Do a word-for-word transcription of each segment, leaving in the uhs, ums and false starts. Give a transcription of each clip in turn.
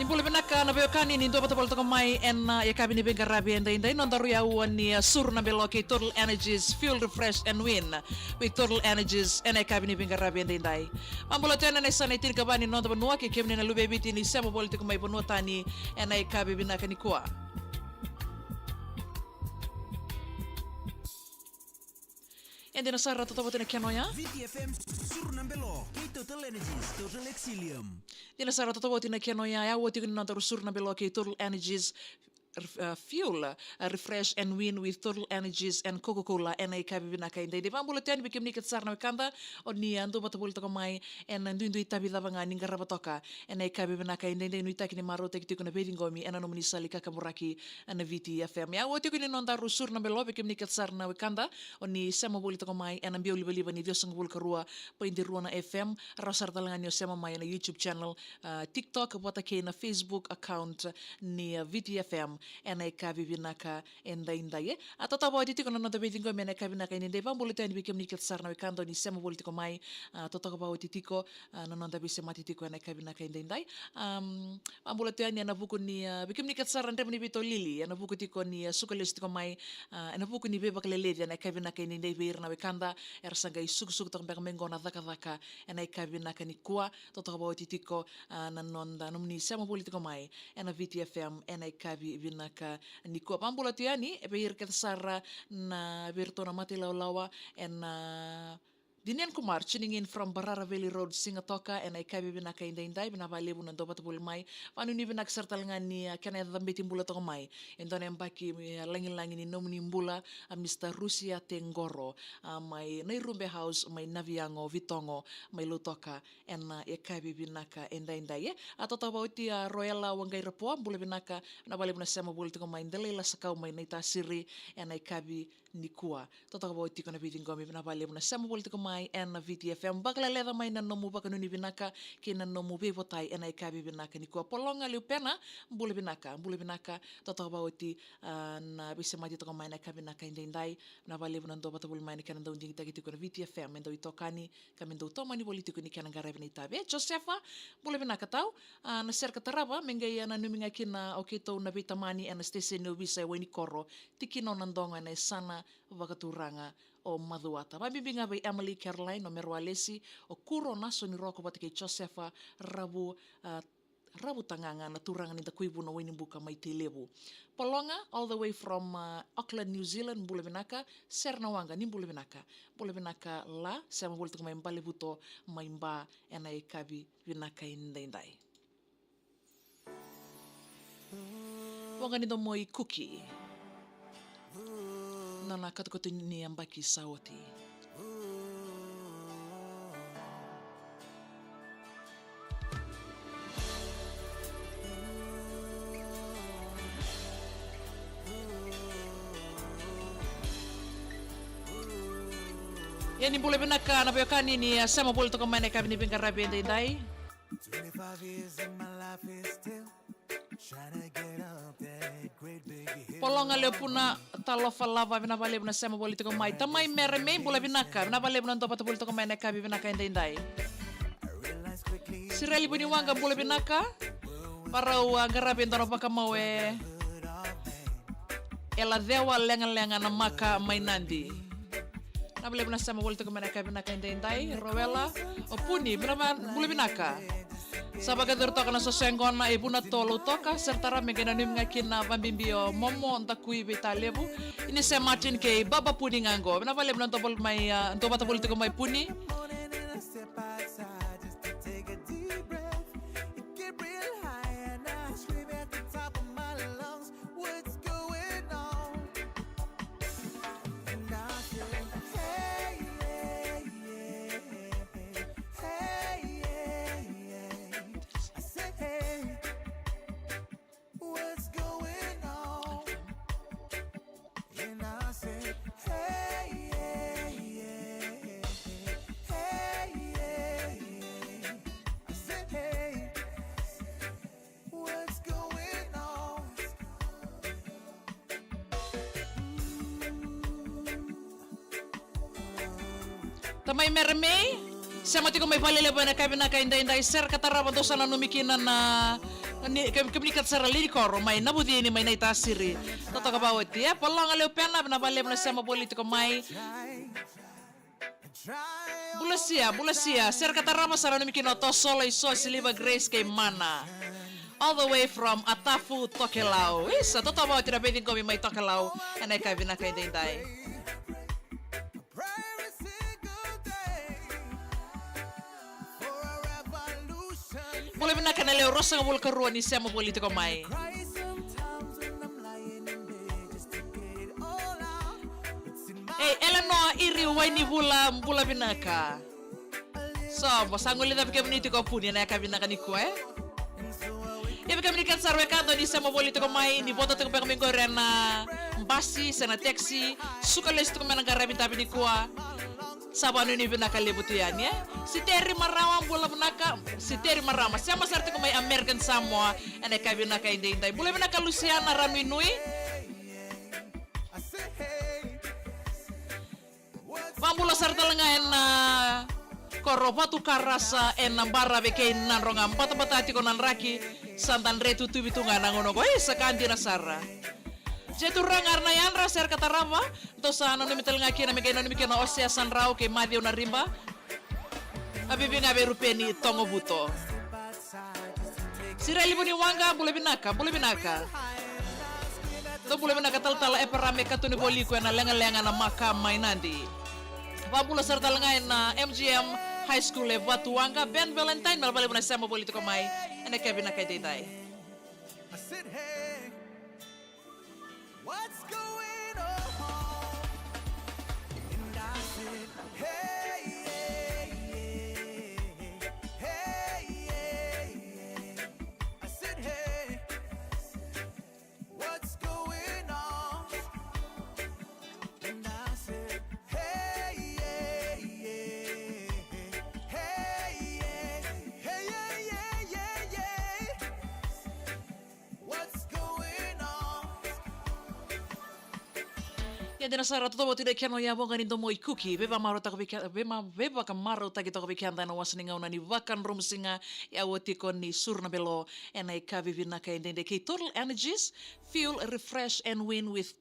Ni bula vinaka na veiwekani ni dua vata voli toka mai ena, a, yakavi ni veiqaravi edaidai, nodaru yaua ni, a, Suru na Belo kei Total Energies, Fuel, Refresh and Win with Total Energies ena yakavi ni veiqaravi edaidai. Vabula tu yani ena yasana e tinikava ni noda vanua kei kemuni na luve i Viti ni sema voli tiko mai vanua tani ena yakavi vinaka nikua. E dina sara, totovoti na kena oya. Viti F M, Suru na Belo kei Total Energies, Total Excellium. Dina sara, totovoti na kena oya, yaua tiko ni nodaru Suru na Belo kei Total Energies, ref-, a, Fuel, a, Refresh and Win with Total Energies and Coca-Cola ena yakavi vinaka edaidai. Vabula tu yani vei kemuni kece sara na wekada o ni, a, dua vata voli toka mai ena duidui itavi cava ga ni qarava toka ena yakavi vinaka edaidai. Nuitaki ni marautaki tiko na veiciqomi ena nomuni sala ni kakaburaki ena Viti F M. Yaua tiko ni nodaru Suru na Belo vei kemuni kece sara na wekada o ni sema voli toka mai ena biau livaliva ni ciwasagavulu ka rua poidi rua na F M. Rawa sara tale ga ni o sema mai ena YouTube channel, a, TikTok vata kei na Facebook account ni, a, Viti F M ena yakavi vinaka edaidai, e. A, totoka vakaoti tiko na noda veiciqomi ena yakavi vinaka edaidai. Vabula tu yani vei kemuni kece sara na wekada o ni sema voli tiko mai, a, totoka vakaoti tiko, a, na noda veisemati tiko ena yakavi vinaka edaidai. Am, vabula tu yani ena vuku ni, a, vei kemuni kece sara na draiva ni veitolili, ena vuku tiko ni, a, suka lesu tiko mai, a, ena vuku ni veivakaleleci ena yakavi vinaka edaidai vei ira na wekada era sa qai sukusuku toka beka mai qo na cakacaka ena yakavi vinaka nikua. Totoka vakaoti tiko, a, na noda, nomuni sema voli tiko mai ena Viti F M ena yakavi vinaka nikua. Vabula tu yani vei ira kece sara na, vei iratou na matailawalawa ena, a, Dinian Kumar, tuning in from Barara Valley Road, Sigatoka, ena yakavi vinaka edaidai. Vinaka vakalevu na dua vata voli mai. Vanuinui vinaka sara tale ga ni, a, kena yaca cabeti bula toka mai e dua na yabaki, e, lagilagi ni nomuni bula, a, Mister Rusia Teqoro, a, mai Nairube House, mai Naviago, Vitogo, mai Lautoka, ena yakavi vinaka edaidai, e. A, totoka vakaoti, a, Roela Waqairapoa, bula vinaka, vinaka vakalevu na sema voli tiko mai. Delaila Sakau mai Naitasiri ena yakavi nikua. Totoka vakaoti tiko na veiciqomi, vinaka vakalevu na sema voli tiko mai ena Viti F M. Vakaleleca mai na nomu vakanuinui vinaka kei na nomu veivotai ena yakavi vinaka nikua. Pologa Leupena, bula vinaka, bula vinaka. Totoka vakaoti, a, na veisemati tiko mai ena yakavi vinaka edaidai. Vinaka vakalevu na dua vata voli mai ena kena dau digitaki tiko na Viti F M, me dau itokani ka me dau tomani voli tiko ni kena qaravi na itavi. E, Josefa, bula vinaka tau. A, na sere ka tarava me qai, a, nanumi ga kina o keitou na veitamani ena siteseni ovisa e Wainikoro, tikina o Nadogo ena yasana vakaturaga o Macuata. Vakabibi ga vei Emily, Caroline, o Meroalesi, o Kuro, Nasoni Roko vata kei Josefa Ravu, a, Ravutagaga, na turaga ni Dakuivu, na Wainibuka mai Tailevu. Pologa all the way from, a, Auckland, New Zealand, bula vinaka. Sere na waqa, ni bula vinaka. Bula vinaka La, sema voli tiko mai Balevuto, mai Ba, ena yakavi vinaka edaidai. Waqa ni domo i Kuki. Nona katukutu ni yabaki sa oti. Ia ni bula vinaka na veiwekani ni, a, sema voli toka mai ena yakavi ni veiqaravi edaidai. Twenty-five years and my life is still trying to get up that great big hill. Pologa Leupuna, talofa lava, vinaka vakalevu na sema voli tiko mai. Tamai Mere Mei, bula vinaka, vinaka vakalevu na dua vata voli tiko mai ena yakavi vinaka edaidai. I realized quickly Sireli Vuniwaqa, bula vinaka. Varau, a, qaravi e dua na vakamau e Ela Cewa Legalega Namaka mai Nadi. Vinaka vakalevu na sema voli tiko mai ena yakavi vinaka edaidai. Rowela, o Puni, vinaka, bula vinaka. Sa vakayacori toka na soso yaqona e Vunato, Lautoka, sere tara me qai nanumi ga kina vakabibi o Momo Dakui Veitalevu, Inise Martin kei Baba Puni ga qo. Vinaka vakalevu na dua voli mai, a, dua vata voli tiko mai Puni. Morning and I step outside just to take a deep breath. It get real high and I scream at the top of my lungs. What's going on? And I say, hey, yeah, yeah, hey, yeah, yeah. I say, hey, what's going on? And I say, hey, yeah, yeah, hey, yeah, yeah. I say, hey, what's going on? Tamai Mere Mei, sema tiko mai valelevu ena yakavi vinaka edaidai. Sere ka tarava dou sa nanumi kina na Ni, ke, kemuni kece sara lewe ni koro mai Navucini, mai Naitasiri. Totoka vakaoti, e, Pologa Leupena, vinaka vakalevu na sema voli tiko mai. Bula sia, bula sia. Sere ka tarava sa nanumi kina o Tosolo, Iso, Siliva, Grace kei Mana. All the way from Atafu, Tokelau. Isa, totoka vakaoti na veiciqomi mai Tokelau ena yakavi vinaka edaidai. Bula vinaka na lewe ruasagavulu ka rua ni sema voli tiko mai. Ei, Eleanor Iri Wainivula, bula vinaka. So, vo sa gole cava kemuni tiko Puni ena yakavi vinaka nikua, e? Ia vei kemuni kece sara wekada ni sema voli tiko mai, ni vodo tiko beka mai qori ena basi se na taxi, suka lesu tiko mai na qaravi davi nikua. Sa vanuinui vinaka levu tu yani, e? Siteri Marama, bula vinaka. Siteri Marama, sema sara tiko mai American Samoa ena yakavi vinaka edaidai. Bula vinaka Lusiana Ranuinui. Vabula sara tale ga ena koro Vatukarasa ena Baravi kei Nadroga, batabata tiko na draki, sa da dre tutuvi tu ga na gauna oqo. E, sa ka dina sara. Je turaga era na yadra, sere ka tarava, dou sa nanumi tale ga kina me qai nanumi kina o Osea Sadrau kei Maciu Nariba. A vivi ga vei Rupeni Togovuto. Sireli Vuniwaqa, bula vinaka, bula vinaka. Dou bula vinaka talatala Eparame Katuni Voliku ena legalega na Maka mai Nadi. Vabula sara tale ga ena M G M High School e Vatuwaqa, Ben Valentine, vinaka vakalevu na sema voli tiko mai ena yakavi vinaka edaidai. I said, hey, what's going on? And I said, hey, yeah, yeah, hey, yeah, yeah. I said, hey, what's going on? And I said, hey, yeah, yeah, hey, yeah, hey, yeah, yeah, yeah, yeah. What's going on? Ia dina sara, totoka vakaoti na kena o ya voqa ni domo i Kuki. Veivakamarautaki toka vei ke-, veima-, veivakamarautaki toka vei keda ena wasa ni gauna ni vakadromusiga. Ia au tiko ni suru na belo ena yakavi vinaka edaidai kei Total Energies. Fuel, refresh and win with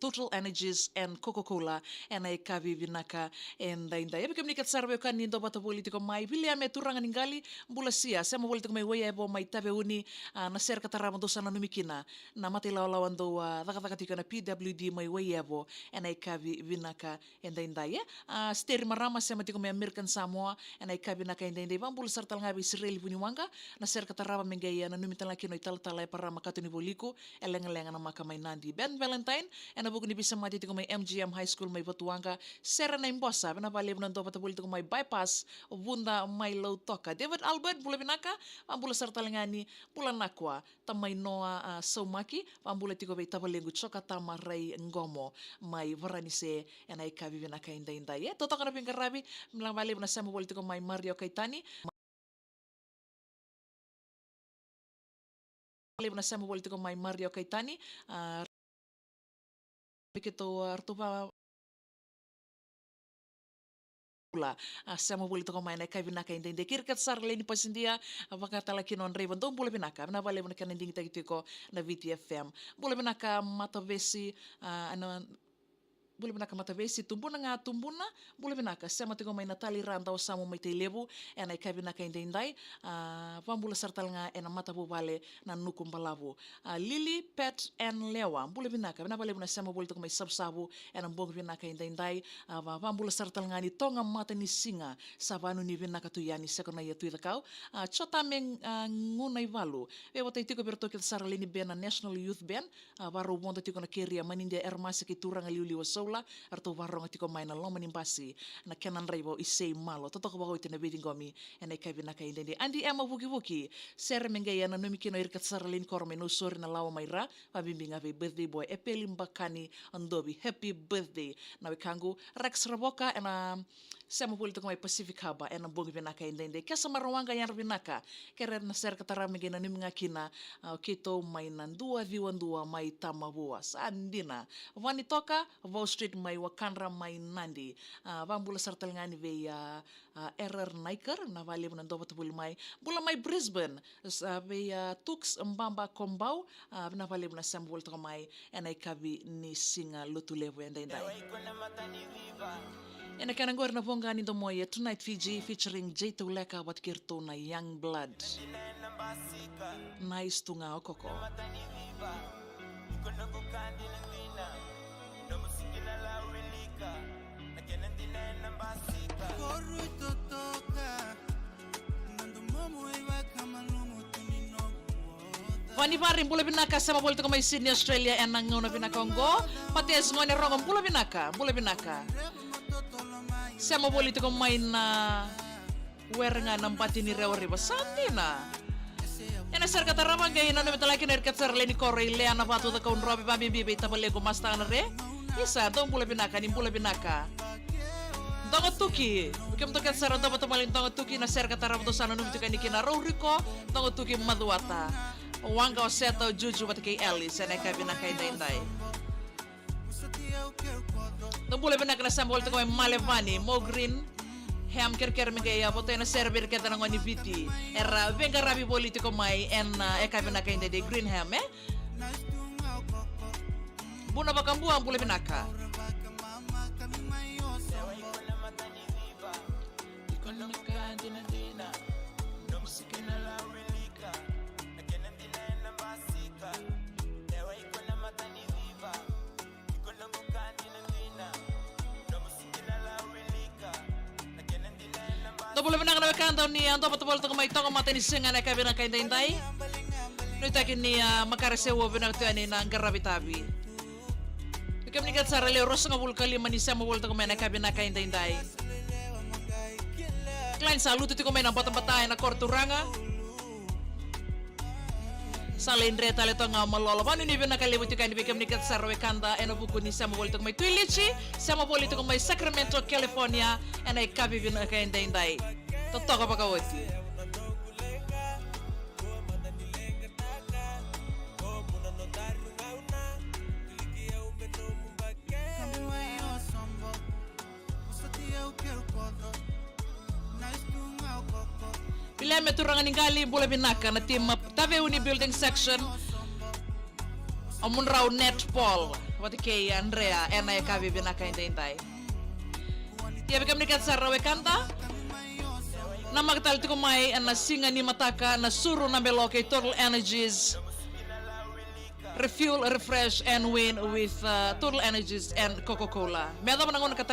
Total Energies and Coca-Cola ena yakavi vinaka edaidai. Ia vei kemuni kece sara veiwekani dou vata voli tiko mai, Viliame Turaganiqali, bula sia, sema voli tiko mai Waiyevo mai Taveuni, a, na sere ka tarava dou sa nanumi kina na mata ilawalawa dou a cakacaka tiko ena P W D mai Waiyevo ena yakavi vinaka edaidai, e? A, Siteri Marama sema tiko mai American Samoa ena yakavi vinaka edaidai. Vabula sara tale ga vei Sireli Vuniwaqa, na sere ka tarava me qai a nanumi tale ga kina o italatala Eparame Katuni Voliku e legalega na Maka mai Nadi. Ben Valentine, ena vuku ni veisemati tiko mai M G M High School mai Vatuwaqa. Sere Naibosa, vinaka vakalevu na dou vata voli tiko mai Bypass, Vuda mai Lautoka. David Albert, bula vinaka, vabula sara tale ga ni bula nakua. Tamai Noa, a, Saumaki, vabula tiko vei tavalequ Jokatama Raiqomo mai Varanise ena yakavi vinaka edaidai. E, totoka na veiqaravi, vinaka vakalevu na sema voli tiko mai Mario Kaitani. Levu na sema voli tiko mai Mario Kaitani, a, keitou, a, ratou va-, bula, a, sema voli tiko mai ena yakavi vinaka edaidai. Kei ira kece sara lewe ni pasidia, a, vaka tale kina o draiva, dou bula vinaka, vinaka vakalevu na kena digitaki tiko na Viti F M. Bula vinaka Matavesi, a, na, bula vinaka Matavesi, Tubuna ga Tubuna, bula vinaka, sema tiko mai na Talei Radawasamu mai Tailevu ena yakavi vinaka edaidai, a, vabula sara tale ga ena matavuvale na Nuku Balavu. A, Lili Pet and Lewa, bula vinaka, vinaka vakalevu na sema voli tiko mai Savusavu ena bogi vinaka edaidai. A, va-, vabula sara tale ga ni Toga Matanisiga, sa vanuinui vinaka tu yani, Sekonaia Tuicakau. A, Jotame, a, Gunaivalu, veiwatani tiko vei iratou kece sara lewe ni band na National Youth Band. A, vakarau vodo tiko na keria, manidia Eremasi kei turaga liuliu o Saula, eratou vakarogo tiko mai na loma ni basi na kena draiva o Isei Malo. Totoka vakaoti na veiciqomi ena yakavi vinaka edaidai. Adi Ema Vukivuki, sere me qai a nanumi kina o ira kece sara lewe ni koro mai Nausori, Nalawa mai Ra, vakabibi ga vei birthday boy Epeli Bakani Adovi, happy birthday na wekaqu. Rex Ravoka ena sema voli tiko mai Pacific Harbour ena bogi vinaka edaidai. Kesa Marawaqa, yadra vinaka. Kere na sere ka tarava me qai nanumi ga kina, a, o keitou mai na Dua Ciwa Dua mai Tamavua. Sa dina. Vani Toka, Vaus Street mai Wakadra mai Nadi. A, vakabula sara tale ga yani vei a, a, R R Naikar, na vakalevu na dovata voli mai. Bula mai Brisbane, sa vei a Tuks Baba Kombau, a, na vakalevu na sema voli toka mai ena ikavi ni siga Lotulevu edaidai. Ena kena qori na voqa ni domo e Tonight Fiji featuring Jay Tauleka vata kei iratou na Young Blood. Nice tu ga o koko. Vanivari, bula vinaka, sema voli tiko mai Sydney, Australia, ena gauna vinaka oqo. Mates Gone Rogo, bula vinaka, bula vinaka. Sema voli tiko mai na were ga na bati ni Rewa River, sa dina. Ena sere ka tarava qai nanumi tale ga kina ira kece sara lewe ni koro i Lea, Navatu, Cakaudrove, vakabibi vei tavalequ Masitaka na Re. Isa, dou bula vinaka, ni bula vinaka. Dogotuki, kemudou kece sara dou vata mai Dogotuki, na sere ka tarava dou sa nanumi tiko yani kina Rauriko, Dogotuki, Macuata. Waqa, o Seta, o Juju vata kei Alice ena ikavi vinaka edaidai. Dou bula vinaka na sema voli tiko mai Malevani, Mo Green Ham, kerekere me qai a voto ena sere vei ira kece na gone ni Viti era veiqaravi voli tiko mai ena ikavi vinaka edaidai, Green Ham, e? Buna Vakabua, bula vinaka. Dou bula vinaka na wekada ni a dou vata voli toka mai toka mata ni siga ena ikavi vinaka edaidai. Nuitaki ni a makare se ua vinaka tu yani na qaravi tavi. Vei kemuni kece sara lewe ruasagavulu ka lima ni sema voli toka mai ena ikavi vinaka edaidai. Klein sa lutu tiko mai na batabata ena koro turaga. Sa lai dre tale toka ga o Malolo. Vanuinui vinaka levu tiko yani vei kemuni kece sara wekada ena vuku ni sema voli toka mai Twilight, sema voli toka mai Sacramento, California, ena ikavi vinaka edaidai. Totoka vakaoti. Vileme Turaganiqali, bula vinaka na team Taveuni Building Section. O Munrau Netball vata kei Andrea ena ikavi vinaka edaidai. Ia vei kemuni kece sara wekada, namaka tale tiko mai ena siga ni mataka na Suru na Belo kei Total Energies. Refuel, refresh and win with uh, Total Energies and Coca-Cola. Me yacova na gauna ka